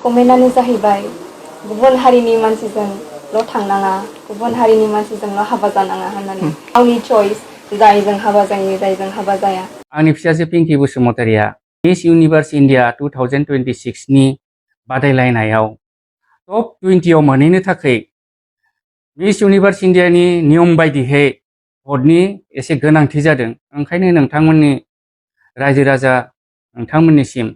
कमेन्टआनो जाहैबाय गुबुन हारिनि मानसिजोंल' थांनाङा, गुबुन हारिनि मानसिजोंल' हाबा जानाङा होननानै गावनि चइस जायजों हाबा जायो जायजों हाबा जाया। आंनि फिसाजो पिंकि बसुमतारिया मिस इउनिभार्स इन्डिया 2026 नि बादायलायनायाव टप 20 मोनहैनो थाखाय मिस इउनिभार्स इन्डियानि नियम बायदियै भटनि एसे गोनांथि जादों। ओंखायनो नोंथांमोननि रायजो राजा नोंथांमोननिसिम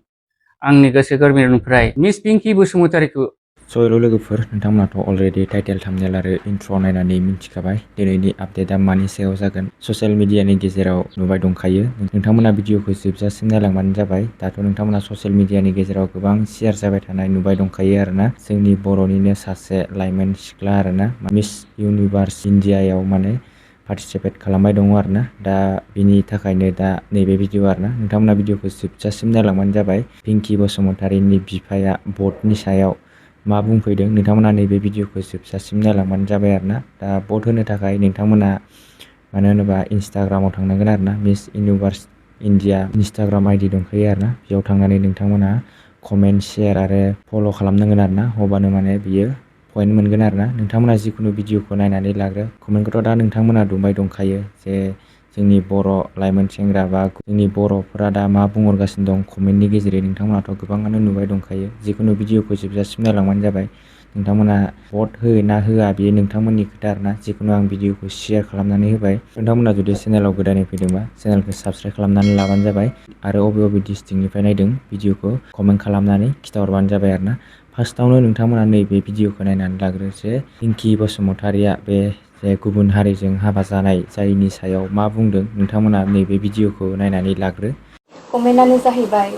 आंनि गोसो गोरबोनिफ्राय मिस पिंकि बसुमतारिखौ हेल' लोगोफोर, नोंथांमोनाथ' अलरेडि टाइटेल थाम्बनेल आरो इन्ट्र' नायनानै मिन्थिखाबाय दिनैनि आपडेटआ मानि सायाव जागोन। ससियेल मिडियानि गेजेराव नुबाय दंखायो। नोंथांमोना भिडिअखौ जोबजासिम नायलांबानो जाबाय। दाथ' नोंथांमोना ससियेल मिडियानि गेजेराव गोबां शेयार जाबाय थानाय नुबाय दंखायो आरोना। जोंनि बर'निनो सासे लाइमोन सिख्ला आरोना मिस इउनिभार्स इन्डियायाव माने पार्टिसिपेट खालामबाय दङ आरोना। दा बिनि थाखायनो दा नैबे भिडिअ आरोना, नोंथांमोना भिडिअखौ जोबजासिम नायलांबानो जाबाय। पिंकि बसुमतारिनि बिफाया भटनि सायाव मा बुंफैदों, नोंथांमोना नैबे भिडिअखौ जोबजासिम नायलांबानो जाबाय आरोना। दा भट होनो थाखाय नोंथांमोना मानो होनोबा इन्सटाग्रामाव थांनांगोन आरोना। Miss universe India Instagram ID दंखायो आरोना। बेयाव थांनानै नोंथांमोना कमेन्ट, शेयार आरो फल' खालामनांगोन आरोना। अब्लानो माने बियो पइन्ट मोनगोन आरोना। नोंथांमोना जिखुनु भिडिअखौ नायनानै लाग्रो। कमेन्टखौथ' दा नोंथांमोना दुंबाय दंखायो जे जोंनि बर' लाइमोन सेंग्रा बा जोंनि बर'फोरा दा मा बुंहरगासिनो दं कमेन्टनि गेजेरै नोंथांमोनाथ' गोबाङानो नुबाय दंखायो। जिखुनु भिडिअखौ जोबजासिम नायलांबानो जाबाय। नोंथांमोना भट होयो ना होआ बेयो नोंथांमोननि खोथा आरोना। जिखुनु आं भिडिअखौ शेयार खालामनानै होबाय। नोंथांमोना जुदि चेनेलाव गोदानै फैदोंबा चेनेलखौ साबस्क्राइब खालामनानै लाबानो जाबाय। आरो बबे डिस्ट्रिक्टनिफ्राय नायदों भिडिअखौ कमेन्ट खालामनानै खिथाहरबानो जाबाय आरोना। फार्स्टआवनो नोंथांमोना नैबे भिडिअखौ नायनानै लाग्रो जे पिंकि बसुमतारिया बे जे गुबुन हारिजों हाबा जानाय जायनि सायाव मा बुंदों, नोंथांमोना नैबे भिडिअखौ नायनानै लाग्रो। कमेन्टआनो जाहैबाय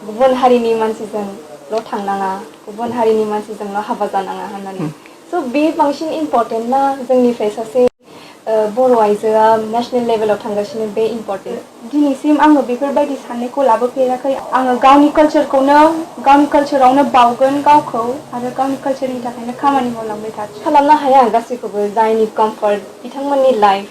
गुबुन हारिनि मानसिजोंल' थांनाङा, गुबुन हारिनि मानसिजोंल' हाबा जानाङा होननानै। स' बे बांसिन इम्परटेन्ट ना जोंनिफ्राय सासे बर' आइजोआ नेसनेल लेभेलाव थांगासिनो, बे इम्परटेन्ट। दिनैसिम आङो बेफोरबायदि साननायखौ लाबोफेराखै। आङो गावनि कालचारावनो बावगोन गावखौ आरो गावनि कालचारनि थाखायनो खामानि मावलांबाय थागोन। खालामनो हाया गासैखौबो, जायनि कम्फर्ट, बिथांमोननि लाइफ,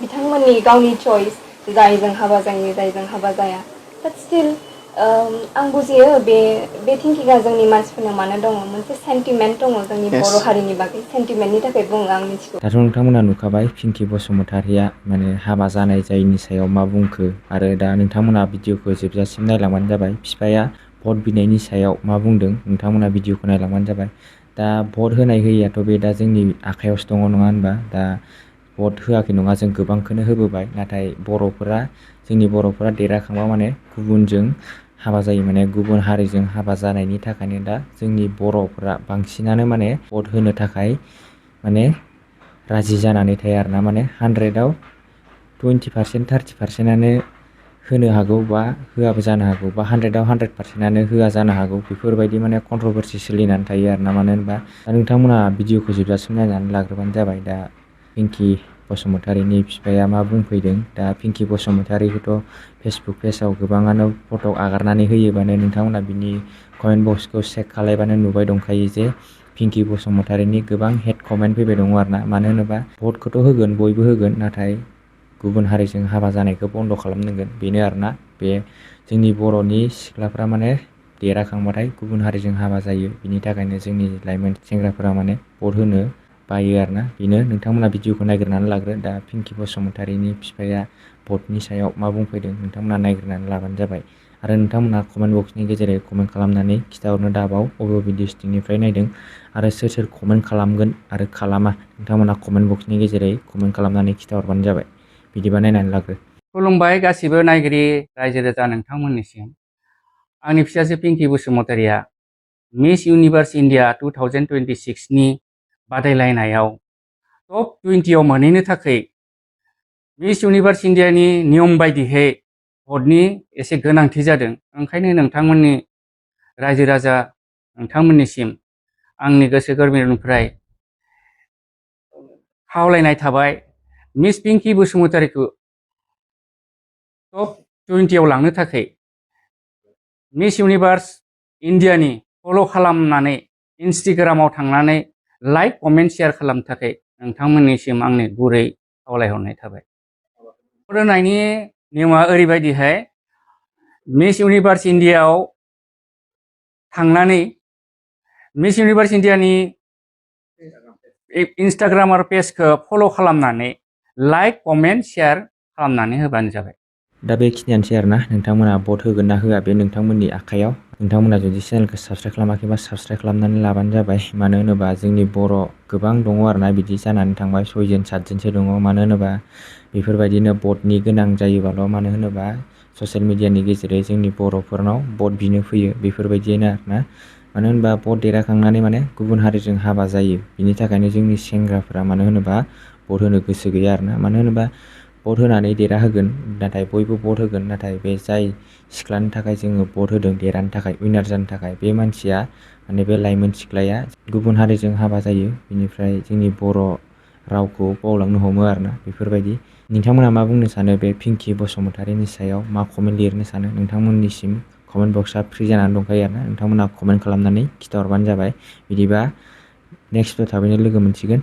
बिथांमोननि गावनि चइस जायजों हाबा जायो जायजों हाबा जाया। बाट स्टिल आं बुजियो बे थिंकिंआ जोंनि मानसिफोरनाव मानो दङ। मोनसे सेन्टिमेन्ट दङ जोंनि बर' हारिनि बागै। सेन्टिमेन्टनि थाखाय बुङो, आं मिथिगौ। दाथ' नोंथांमोना नुखाबाय पिंकि बसुमतारिया माने हाबा जानाय जायैनि सायाव मा बुंखो। आरो दा नोंथांमोना भिडिअखौ जोबजासिम नायलांबानो जाबाय। बिफाया भट बिनायनि सायाव मा बुंदों, नोंथांमोना भिडिअखौ नायलांबानो जाबाय। दा भट होनाय होयैयाथ' बे दा जोंनि आखायावसो दङ नङा होनबा। दा भट होआखै नङा, जों गोबांखौनो होबोबाय। नाथाय जोंनि बर'फोरा देरहाखांबा माने गुबुनजों हाबा जायो, माने गुबुन हारिजों हाबा जानायनि थाखायनो दा जोंनि बर'फोरा बांसिनानो माने भट होनो थाखाय माने राजि जानानै थायो आरोना। माने 100आव 20%, 30%आनो होनो हागौ बा होआबो जानो हागौ, बा 100आव 100%आनो होआ जानो हागौ। बेफोरबायदि माने कन्ट्रभारसि सोलिनानै थायो आरोना। मानो होनबा दा नोंथांमोना भिडिअखौ जोबजासिम नायनानै लाग्रोबानो जाबाय। दा पिंकि बसुमतारिनि बिफाया मा बुंफैदों। दा पिंकि बसुमतारिखौथ' फेसबुक पेजाव गोबाङानो फट' आगारनानै होयोबानो नोंथांमोना बिनि कमेन्ट बक्सखौ चेक खालायबानो नुबाय दंखायो जे पिंकि बसुमतारिनि गोबां हेट कमेन्ट फैबाय दङ आरोना। मानो होनोबा भटखौथ' होगोन, बयबो होगोन, नाथाय गुबुन हारिजों हाबा जानायखौ बन्द' खालामनांगोन, बेनो आरोना। बे जोंनि बर'नि सिख्लाफ्रा माने देरहाखांबाथाय गुबुन हारिजों हाबा जायो। बिनि थाखायनो जोंनि लाइमोन सेंग्राफोरा माने भट होनो बायो आरोना। बेनो, नोंथांमोना भिडिअखौ नायग्रोनानै लाग्रो। दा पिंकि बसुमतारिनि बिफाया भटनि सायाव मा बुंफैदों, नोंथांमोना नायग्रोनानै लाबानो जाबाय। आरो नोंथांमोना कमेन्ट बक्सनि गेजेरै कमेन्ट खालामनानै खिथाहरनो दाबाव बबे डिस्ट्रिक्टनिफ्राय नायदों आरो सोर कमेन्ट खालामगोन आरो खालामा, नोंथांमोना कमेन्ट बक्सनि गेजेरै कमेन्ट खालामनानै खिथाहरबानो जाबाय। बिदिबा नायनानै लाग्रो। खुलुमबाय गासिबो नायगिरि रायजो राजा नोंथांमोननिसिम। आंनि फिसाजो पिंकि बसुमतारिया मिस इउनिभार्स इन्डिया 2026 नि बादायलायनायाव टप 20 मोनहैनो थाखाय मिस इउनिभार्स इन्डियानि नियम बायदियै भटनि एसे गोनांथि जादों। ओंखायनो नोंथांमोननि रायजो राजा नोंथांमोननिसिम आंनि गोसो गोरबोनिफ्राय खावलायनाय थाबाय, मिस पिंकि बसुमतारिखौ टप 20 लांनो थाखाय मिस इउनिभार्स इन्डियानि फल' खालामनानै इन्सटाग्रामाव थांनानै लाइक, कमेन्ट, शेयार खालामनो थाखाय नोंथांमोननिसिम आंनि गुरै खावलायहरनाय थाबाय। भट होनायनि नियमा ओरैबायदिहाय, मिस इउनिभार्स इन्डियायाव थांनानै मिस इउनिभार्स इन्डियानि इन्सटाग्राम आरो पेजखौ फल' खालामनानै लाइक कमेन्ट शेयार खालामनानै होबानो जाबाय। दा बेखिनियानोसै आरोना, नोंथांमोना भट होगोन ना होआ बे नोंथांमोननि आखायाव। नोंथांमोना जुदि चेनेलखौ साबस्क्राइब खालामाखैबा साबस्क्राइब खालामनानै लाबानो जाबाय। मानो होनोबा जोंनि बर' गोबां दङ आरोना, बिदि जानानै थांबाय 6 जन 7 जनसो दङ। मानो होनोबा बेफोरबायदिनो भटनि गोनां जायोबाल', मानो होनोबा ससियेल मिडियानि गेजेरै जोंनि बर'फोरनाव भट बिनो फैयो बेफोरबायदिनो आरोना। मानो होनबा भट देरहाखांनानै माने गुबुन हारिजों हाबा जायो। बिनि थाखायनो जोंनि सेंग्राफोरा मानो होनोबा भट होनो गोसो गैया आरोना। मानो होनोबा भट होनानै देरहाहोगोन, नाथाय बयबो भट होगोन, नाथाय बे जाय सिख्लानि थाखाय जोङो भट होदों देरहानो थाखाय, उइनार जानो थाखाय, बे मानसिया माने बे लाइमोन सिख्लाया गुबुन हारिजों हाबा जायो। बिनिफ्राय जोंनि बर' रावखौ बावलांनो हमो आरोना। बेफोरबायदि नोंथांमोना मा बुंनो सानो बे पिंकि बसुमतारीनि सायाव, मा कमेन्ट लिरनो सानो? नोंथांमोननिसिम कमेन्ट बक्सआ फ्रि जानानै दंखायो आरोना, नोंथांमोना कमेन्ट खालामनानै खिथाहरबानो जाबाय। बिदिबा नेक्स्ट भिडिअ थाबैनो लोगो मोनसिगोन।